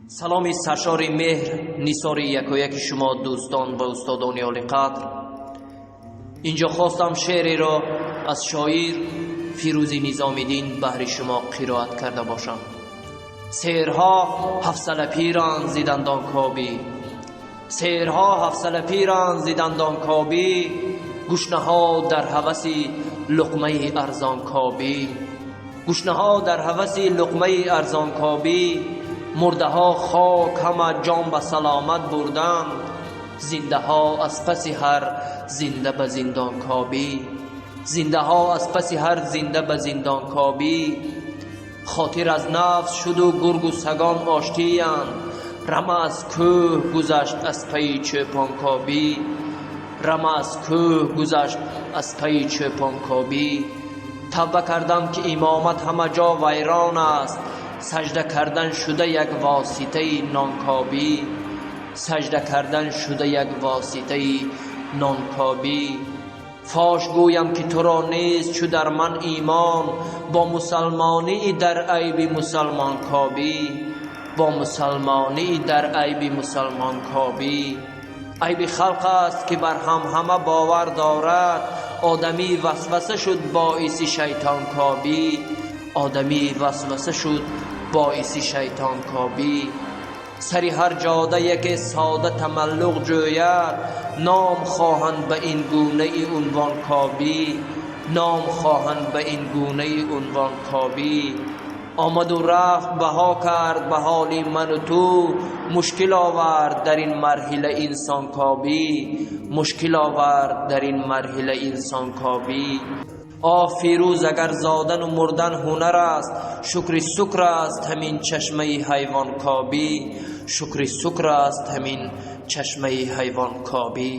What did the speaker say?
Саломи саршори меҳр нисори якояки шумо, дӯстон ва устодони олиқадр. Инҷо хостам шеъреро аз шоир Фирӯзӣ Низомиддин баҳри шумо қироат карда бошам. Серҳо ҳафсала пиран зи дандонкобӣ, серҳо ҳафсала пиран зи дандонкобӣ, гушнаҳо дар ҳаваси луқмаи арзонкобӣ, гушнаҳо дар ҳаваси луқмаи арзонкобӣ. Мурдаҳо хок ҳама ҷон ба саломат бурданд, зиндаҳо аз паси ҳар зинда ба зиндонкобӣ, зиндаҳо аз паси ҳар зинда ба зиндонкобӣ. Хотир аз нафс шуду гургу сагон оштиянд, рама аз кӯҳ гузашт аз пайи чӯпонкобӣ, рама аз кӯҳ гузашт аз пайи чӯпонкобӣ. Тавба кардам, ки имомат ҳама ҷо вайрон аст, сажда кардан шуда як воситаи нонкобӣ, сажда кардан шуда як воситаи нонкобӣ. Фош гӯям, ки туро нест чу дар ман имон, бо мусалмонии дар айби мусалмонкобӣ, бо мусалмонии дар айби мусалмонкобӣ. Айби халқ аст, ки бар ҳам ҳама бовар дорад, одамӣ васваса шуд боиси шайтонкобӣ, одамӣ васваса шуд боиси шайтонкобӣ. Сари ҳар ҷода яке сода тамаллуқ ҷӯяд, ном хоҳанд ба ин гунаи унвонкобӣ, ном хоҳанд ба ин гунаи унвонкобӣ. Омаду рафт баҳо кард ба ҳоли ману ту, мушкил овард дар ин марҳила инсонкобӣ, мушкил овард дар ин марҳила инсонкобӣ. Оҳ, Фирӯз, агар зодану мурдан ҳунар аст, шукри сукр аст ҳамин чашмаи ҳайвонкобӣ, шукри сукр аст ҳамин чашмаи ҳайвонкобӣ.